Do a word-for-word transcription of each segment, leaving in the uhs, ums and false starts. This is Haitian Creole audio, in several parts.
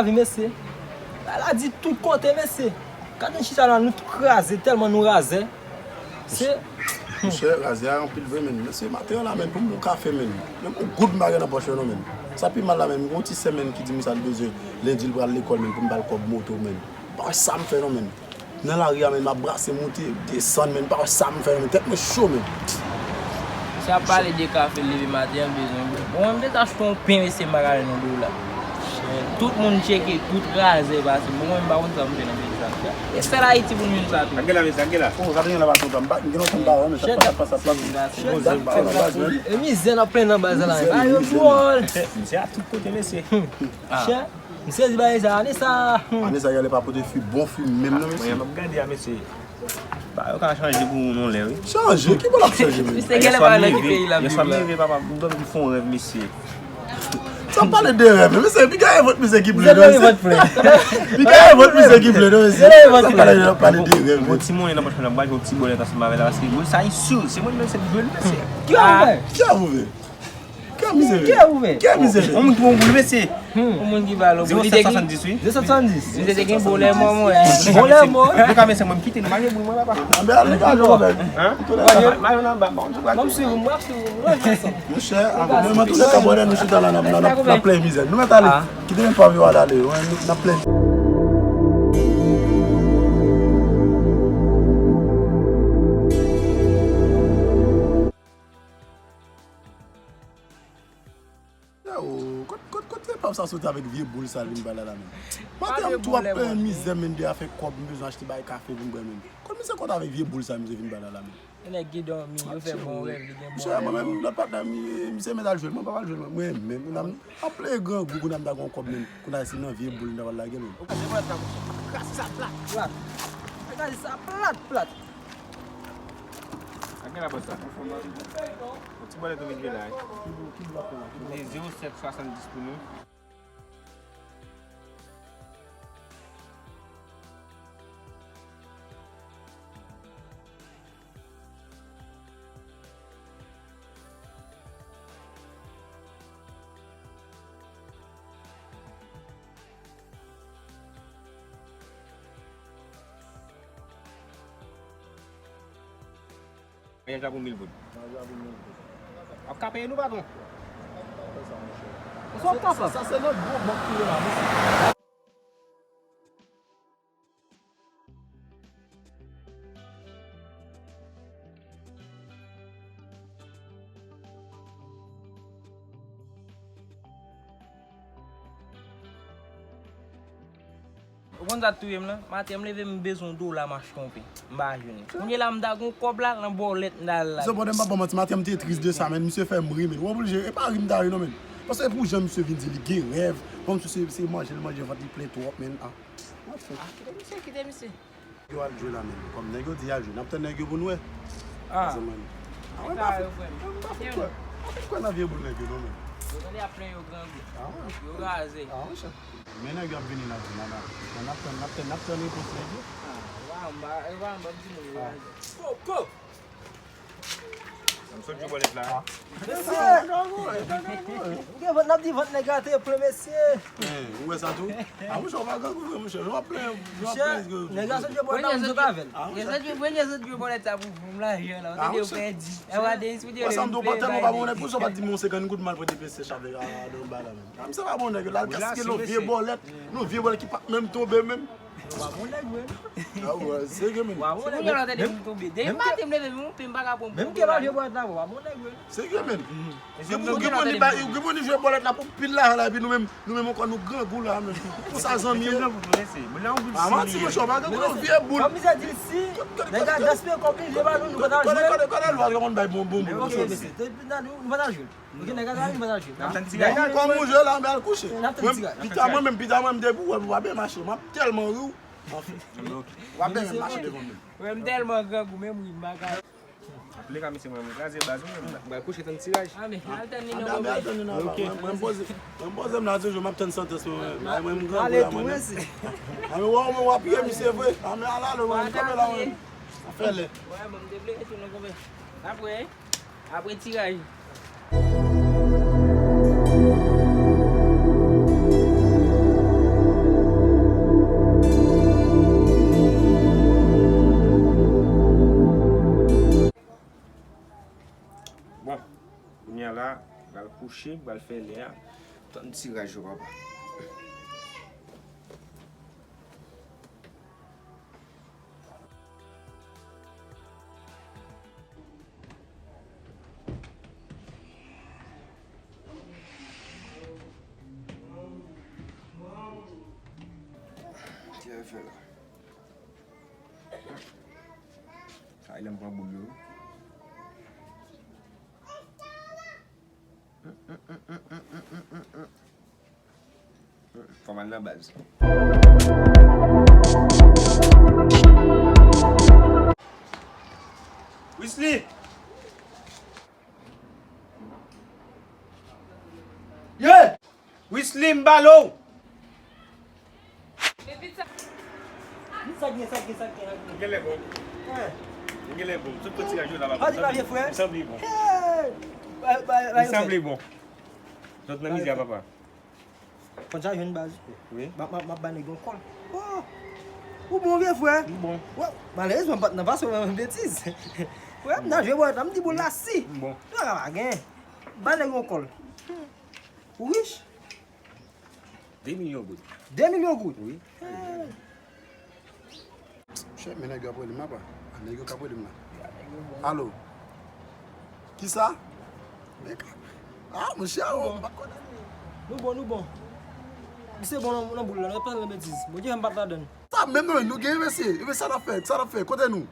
Wi, mesye. Bagay la di tout kote, mesye. Gade n chita la, nou tout kraze, tèlman nou razè. Se Monchè, razè a anpil vre, menn. Mesye, maten an la, menn, pou m bwè kafe, menn. Menm yon goud m pa gen nan pòch mwen, non, menn. Sa pi mal la, menn, m gen yon ti sè, menn, ki di m sa l bezwen. Lendi, l pral lekòl, menn, pou m ba l kòb moto, menn. M pa wè sa m fè, non, menn. Nan lari a, menn, m ap brase, moute, desann, menn, m pa wè sa m fè, menn. Tèt mwen cho, menn. Si ap pale de kafe, leve maten an, bezwen bwè. Bon, mwen, m te achte yon pen, mesye, m pa ka jwenn yon dola. Tout moun tcheke, tout razè pase. Bon, mwen, m pa konn sa m fè nan peyi sa. E sèl Ayiti pou nou jwenn sa tou. Sa k gen la, mesye, sa k gen la? Oh, sa k gen la, pa kontan. M pa, m gen lontan m pa wè, men sa k pase, sa k pase. E mizè n ap plenn nan baz la. Bagay yo dwòl. Misye a tout kote, mesye. Chè, m sezi bagay sa, ane sa. Ane sa, y ale pa pote fi, bon fi menm non, mesye. Mwen, m ap gade a, mesye. Ba, yo ka chanje pou nou lè, wi. Chanje? Ki bò l ap chanje, menm? Misye genlè pa nan ki peyi l ap viv la. Yèswa m leve, papa, m dòmi, m fè yon rèv, mesye. Sa pale de rèv, mesye, piga e vòt misye ki ble, non, mesye. Piga e vòt misye ki ble, non, mesye. Sa pale de, pale de rèv. Bon, ti monnen nan pòch mwen, m pral jwe yon ti bòlèt ansanm avè l la, paske moun sa, li sou, se mwen menm, se l jwe l, mesye. Ki a ouvè? Ki a ouvè? Kè mizere. Kè ouvè. Kè mizere. Yon moun ki pran boul, mesye. Yon moun ki ba l yon boul. Zewo sèt swasanndis, wi. Zewo sèt swasanndis. Misye te gen boul mò, mwen. Boul mò. Mwen ka, mesye, mwen kite nou, malgre boul mwen, papa. Anben, ale, gade, anben. Hein? Mayo nan ba, bon, m ap swiv ou, m ap swiv ou. Monchè, mwen, mwen, tou lè tan, bòdè, nou chita la, n ap, n ap, n ap plen mizè. Nou mèt ale. Kite m pa viv ale, ale, n ap plen. Yo, kot, kot, kot epav sa soti avèk vye boul sa l vin bay la la menm? Maten an m twò ap plen mizè menm de afè kòb m bezwen achte bay kafe pou m bwè menm. Kot misye konn avèk vye boul sa misye vin bay la la menm? Gen nèg ki dòmi, yo fè bon rèv, li gen bon rèv. Misye mwen menm lòt patnè m, misye mèt al jwe l, mwen pa pral jwe l mwen. Mwen menm, kounya m ap plen grangou, kounya m ta gen yon kòb menm. Kounya se nan vye boul m ta pral lage l menm. Ou ka se plat la, monchè. Kraze sa plat, plat. Kraze sa plat, plat. Ak gen la bòs la. Yon ti bòlèt ou vin jwe la, wi. Mete zewo sèt swasanndis pou nou. Vwayaj la pou mil goud. Vwayaj la pou mil goud. W ap ka peye nou, patwon? Sa w kapab. Sa, sa se nan gwo bank ki ye la, mesye. Ou konn sa k touye m lan? Maten m leve, m bezwen yon dola m achte yon pen. M pa jwenn li. Kounye la m ta gen yon kòb la, nan bòlèt m ta al la. Misye, pandan m pa ba w manti, maten m te tris de sa, men misye fè m ri, men. W oblije, e pa ri m ta ri non, men. Paske pou jan misye vin di li gen rèv, kòmsi se, se manje l manje, vant li plen twòp, men. Ah. W ap fè. Ah, kite misye, kite misye. Yo al jwe la menm. Kòm nèg yo di y al jwe, n ap tann nèg yo pou n wè. Ah. Sa menm. Ah, wè, m pa fout, m pa fout kwè. M pa fout kwè nan vye boul nèg yo non, menm. Yo tande y ap plen yo grangou. Ah, wè. Yo raze. Ah, monchè. Men nèg yo ap vini la, la, la. N ap tann, n ap tann, n ap tann repons nèg yo. Ah, yo pa anba, yo pa anba, m di moun yo raze. Koko! M sot jwe bòlèt la. Mesye! Ou gen vant, n ap di vant nèg la te plen, mesye. Ou wè sa tou? A, monchè, ou pa grangou vre, monchè. Jan w ap plen, jan w ap plen. Nèg la sot jwe bòlèt la, m sot avè l. A, monchè. Premye sot jwe bòlèt sa pou, pou m lajan la. Ou tande yo pèdi. E pa de espri de. Wè sa m di w, patèl mwen pa bon nèg, pou sa w pa t di m yon senkant goud m al pran de pye sèch avèk a, a, de yon bagay la menm. A, misye pa bon nèg, l al gaspiye nan vye bòlèt, nan vye bòlèt ki pa t menm tonbe menm. Wa bon nèg vre. A wè, serye menm. Wa bon nèg vre. Depi maten m leve, menm yon pen m pa ka pran. Menm ke pa vye bòlèt la, wa bon nèg vre. Serye menm. Gen moun, gen moun li bay, gen moun li jwe bòlèt la pou pil lajan la, epi nou menm, nou menm ankò nou grangou la menm. Pou sa zanmi ye. A manti, monchè, pa grangou non, vye boul. Kòm misye di si nèg la gaspiye kòb li, li pa nou, nou pa ta jwe. Kote, kote, kote lwa konn bay bon, bon, bon. Ok, mesye, nou pa ta jwe. Ok, nèg la, nou pa ta jwe. N ap tann tiraj. Kòm ou jwe la, men al kouche. N ap tann tiraj. Pita mwen menm, pita mwen, m depi w wè m pa byen mache. M ap tèlman ri w. Anfen. W ap byen mache devan mwen. Wè m tèlman grangou, menm ri m pa ka. Antouleka, mesye, mwen, mwen kraze baz ou menm la. M pral kouche tann tiraj. Anben, al tann li nan moman. Anben, al tann li nan moman. Mwen, mwen poze, mwen poze m la toujou, m ap tann santans mwen. Mwen, mwen, m grangou la, mwen. Ale tou, mesye. Anben, w, w ap ye misye vre. Anben, al ale, mwen, m kanpe la, mwen. Anfen lè. Wè, bon, m te vle tou nan konbyen. Apre, apre tiraj. Kouche, m pral fè lè a. Tann tiraj yo, papa. Ki sa yo fè la? Sa e lè m pran boul yo. Fò m al nan baz. Wisly! Yeah! Wisly, m pale w! Sa k gen, sa k gen, sa k gen, sa k gen? Ou genlè bon. Hein? Ou genlè bon. Tout pran tiraj yo la, papa. Ou sanble bon. Hey! Bay, bay, bay, ou sanble bon. Zòt nan mizè a, papa. Konn sa jwenn baz. Wi. M ap, m ap, m ap ba nèg yon kòl. Oh! Ou bon, vye frè? M bon. Wè, malerezman, m pa t nan pase w nan betiz. Frè, m nan jwe bòlèt la, m di boul la si. M bon. Yo ka pa gen. Ba nèg yon kòl. Ou rich? De milyon goud. De milyon goud? Wi. Hey. Chè, men nèg yo ap rele m apa. A, nèg yo k ap rele m la. Alo. Kisa? Men ka-, a, monchè, o, m pa t konnen. Nou bon, nou bon. Misye bon nan, nan boul la, nou pa nan betiz. Bondye fè m pa t ladann. Sa menm non, nou gen mesye. Epi sa n ap fè, sa n ap fè, kote nou?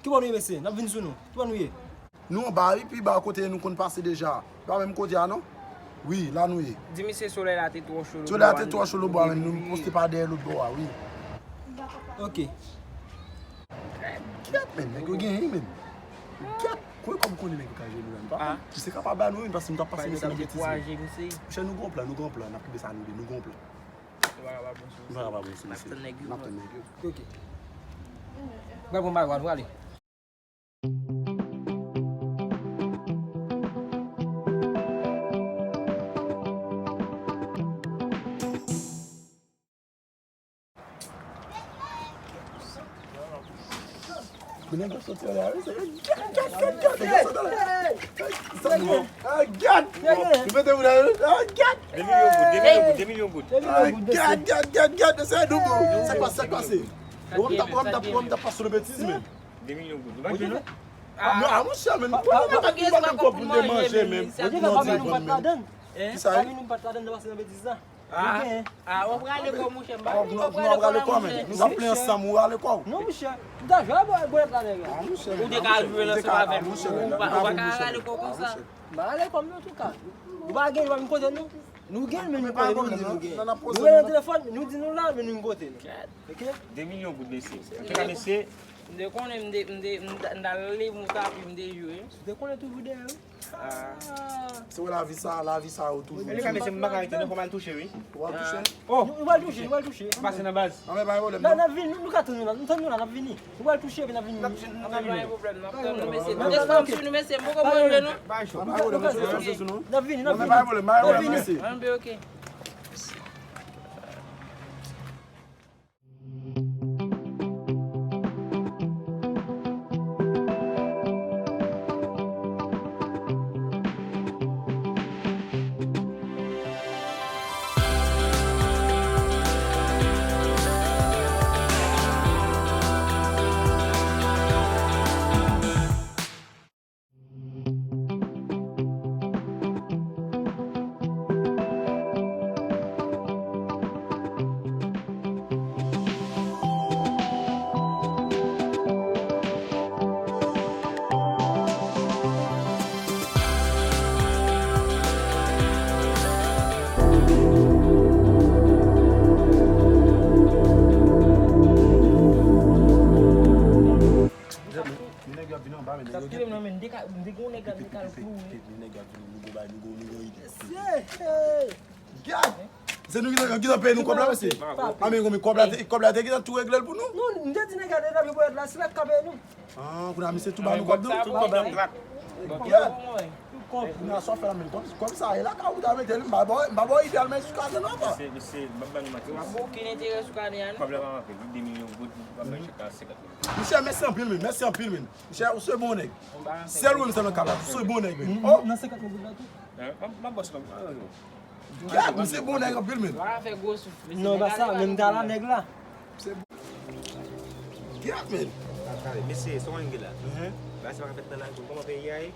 Ki bò nou ye, mesye? N ap vin sou nou. Ki bò nou ye? Nou anba, wi, pi ba kote nou konn pase deja. Pa menm kote a, non? Wi, la nou ye. Di misye solèy la te twò cho, solèy la te twò cho, lobò a menm, nou poste pa dèyè lòt bò a, wi. Ok. Gyèt, men, nèg yo genyen, men. Gyèt, kòman kòb konnen nèg yo ka jwe nou menm, papa? Misye ka pa ba nou, wi, paske nou t ap pase misye nan betiz, men. Monchè, nou gon plan, nou gon plan, n ap kenbe sa nou de, nou gon plan. Nou pa ka pa bon sou misye. N ap tann nèg yo. N ap tann nèg yo. Ok. Bra bon, bra bon, ale. Men nèg yo soti anlè a, wi, se gad, gad, gad, gad, nèg yo soti anlè. Sa bon. Ah, gad. Ou mete moun anlè, ah, gad. De milyon goud, de milyon goud, de milyon goud. Ah, gad, gad, gad, gad, se nou, bro. Sa k pase, sa k pase? Ou wè m t ap, ou wè m t ap, ou wè m t ap pase sou le betiz, men. De milyon goud. Ou pa jwenn non? Non, a, monchè, men nou pa gen menm kòb pou nou te manje, men. Bondye fè pa vin nou pa t ladann. Kisa? Pa vin nou pa t ladann nan pase nan betiz la. Ah, ah, w ap rale kò, monchè, m pa vle w ap rale kò la, monchè. Nou ap plen ansanm, ou rale kò w. Non, monchè. M ta jwe bò, bòlèt la, nèg la. Ah, monchè, ou te ka jwe l ansanm avè m, ou pa, ou pa ka rale kò konsa. M pa rale kò m, non, antouka. Ou pa gen, ou pa vin kote nou. Nou gen, men nou pa vin kote nou gen. Nou gen nan telefòn, nou di nou la, men nou vin kote nou. Ok? De milyon goud, mesye. Antouka, mesye. M te konnen, m te, m te, m ta, m ta leve, m ta, m te jwe. Si w te konnen toujou dèyè, wi. Ah. Se wè lavi sa, lavi sa yo toujou. Ann, mesye, m pa ka rete non, fò m al touche, wi. Ou al touche? Oh! Nou, nou al touche, nou al touche. Pase nan baz. An, men pa gen pwoblèm, non. N ap vini, nou, nou ka tann nou la, nou tann nou la, n ap vini. Nou al touche, epi n ap vini. N ap vini, n ap vini. Pa gen pwoblèm, n ap tann nou, mesye. Nou desann sou nou, mesye, m poko pran jwe, non. Pa gen pwoblèm, mesye, sou nou. N ap vini, n ap vini. Non, men pa gen pwoblèm, pa gen pwoblèm, mesye. An, ben, ok. Men nèg yo ap vin anba, men nèg yo gen. Sa t kite m nan men, m te ka, m te gen yon nèg la, m te ka l ploure. Men nèg yo ap vin, nou gon bay, nou gon, nou gon ide. Mesye, hey! Gad! Se nou ki te, ki te peye nou kòb la, mesye? A, men, men kòb la te, kòb la te gentan tou regle l pou nou. Non, m te di nèg la deja, men bòlèt la, se la k ka peye nou. Ah, kounye a, misye tou ba nou kòb nou. Tou kòb la. Gad! Kòb, nan sa w fè la menm, kòb, kòb sa e lakay ou ta mete li, m pa ba w, m pa ba w ide al men sou kaden non, pa. Mesye, mesye, m ap ban nou manti, mesye. Ou pa gen okenn enterè sou kaden an, non? Pwoblèm an anpil, wi, de milyon goud, m ap bay chak la senkant mil. Monchè, mèsi anpil, men, mèsi anpil, men. Monchè, ou se bon nèg. Sèl ou menm sèlman k ap la, ou se bon nèg, men. Oh! Nan senkant mil goud la tou? Hein? M ap, m ap ba w senkant mil. Gad, misye bon nèg anpil, men. Wa fè gwo souf, mesye. Non, pa sa, men m ta la nèg la. Gad, men. Mesye, sa w gen la? Bagay sa pa ka fèt nan lari, kòman peyi a ye?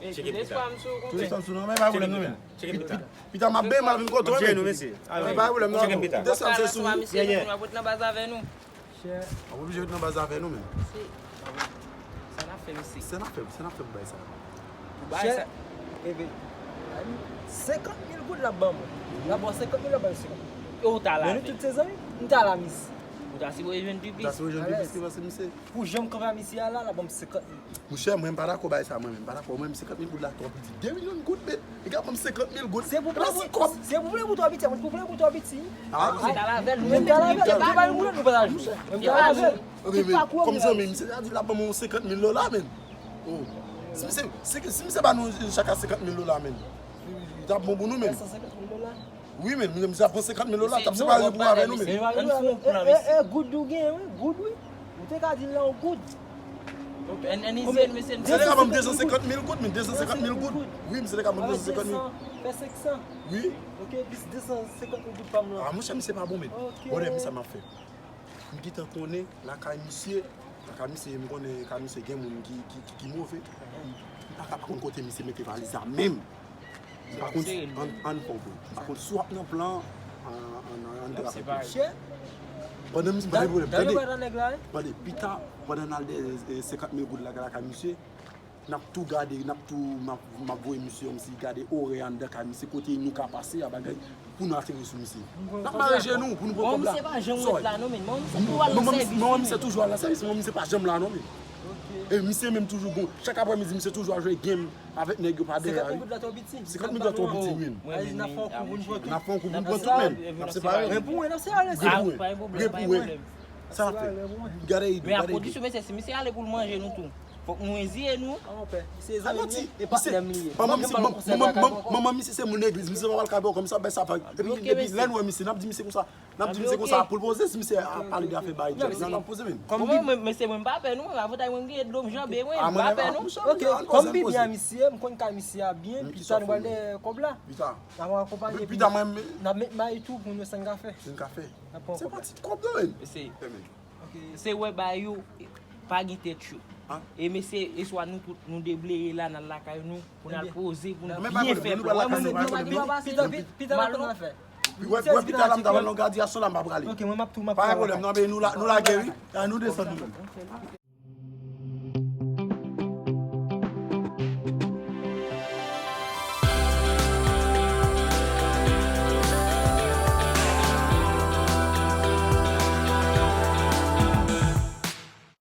Tcheke pita. Tout espas m sou ou, konpè. Tout espas m sou nou, men pa pwoblèm non, men. Tcheke pita. Pita, m ap ben, m ap vin kote w, men. Mesye, tcheke pita. Desann se sou ou. Mesye, nou ap ret nan baz avè nou. Chè. W ap oblije ret nan baz avè nou, men. Se, sa n ap fè, mesye. Sa n ap fè, sa n ap fè pou bay sa. Pou bay sa. Chè, ebe, senkant mil goud l ap ban mwen. L ap ban senkant mil, l ap ban senkant mil. E ou ta la avè l? Men nou tout se zanmi. M ta la, misye. Ou ta sipoze jwenn pi plis. Ou ta sipoze jwenn pi plis ki pase misye. Pou jan m kanpe a misye a la, l ap ban m senkant mil. Monchè, mwen m pa dakò bay sa, mwen menm, m pa dakò. Mwen menm, senkant mil goud la twò piti. De milyon goud, men. Nèg la ban m senkant mil goud. Se pou plen pou, se pou plen pou twò piti, mwen pou plen pou twò piti. Ah, mwen ta la avè l, mwen ta la avè l, se pa yon boulèt nou pa ta jwe. Mwen ta la avè l. Kòm zanmi, misye ta di l ap ban mwen yon senkant mil dola, men. Oh. Si misye, si, si misye ba nou chak a senkant mil dola, men. Li t ap bon pou nou, men. San senkant mil dola. Wi, men, misye ap pran senkant mil dola, t ap separe pou avè nou, men. Ann fè yon plan, mesye. E, e, goud ou gen, wi, goud, wi. Ou te ka di l la yon goud. Ann, ann, mesye, misye te ka ban m de san senkant mil goud, men, de san senkant mil goud. Wi, misye te ka ban m de san senkant mil. Fè senk san. Wi. Ok, plis de san senkant mil goud pa m lan. Ah, monchè, misye pa bon, men. Ok. Brother, men sa m ap fè. M gentan konnen lakay misye, lakay misye, m konnen kay misye gen moun ki, ki, ki, ki move. M pa ka pa konn kote misye mete valiz la menm. M pa konn, ann, ann fè w, bro. M pa konn si w ap nan plan, ann, ann, ann, ann drape. Chè. Pandan misye, pa gen pwoblèm. Tande, tande, pita, pandan n al dèyè, eh, senkant mil goud la, lakay misye, n ap tou gade, n ap tou, m ap, m ap voye misye yon ti gade orè anndan kay misye, kote nou ka pase a bagay, pou nou ateri sou misye. N ap mare je nou, pou nou pran kòb la. Bon, misye pa janm ret la non, men. Bon, misye toujou al nan sèvis, men. Bon, misye toujou al nan sèvis, men, misye pa janm la non, men. E misye menm toujou bon. Chak aprèmidi, misye toujou al jwe game avèk nèg yo pa dèyè a, wi. Senkant mil goud la twò piti. Senkant mil goud la twò piti, men. N ap fè yon kou pou n pran tout. N ap fè yon kou pou n pran tout, men. N ap separe. Ren pou ren, n ap separe. Ren pou ren. Ren pou ren. Sa n ap fè. Gade Ido, gade Ido. Men a kondisyon, mesye, si misye ale pou l manje nou tou. Fòk nou eziye nou. Ah, monpè, se zanmi m ye, e patnè m li ye. Manman misye, manman misye se moun legliz, misye pa pral ka bò kòm sa, bay sa pa. Epi, epi lè n wè misye, n ap di misye konsa, n ap di misye konsa, pou l poze, si misye a pale de afè bay, n ap poze menm. Kòm mwen, mesye, mwen m pa pè nou, avantay mwen m genyen dlo m janbe mwen, m pa pè nou. Ok, kòm m pi byen a misye, m konn ka misye a byen, pita nou pral dèyè kòb la. Pita. N ap akonpanye, pita mwen, n ap met may tou pou nou wè sa n ka fè. Sa n ka fè. Se pa ti kòb non, men. Mesye. Se wè bagay yo pa gen tèt yo. E mesye, e swa nou tout, nou debleye la, n al lakay nou, pou n al poze, pou n byen fè plan. Pita, pita, pita, pita, pita, pita. Wè, wè, pita la, m ta pral nan gradyasyon la, m pa prale. Ok, mwen, m ap tou, m ap tou. Pa gen pwoblèm, non, men nou la, nou lage, wi. A, nou desann nou.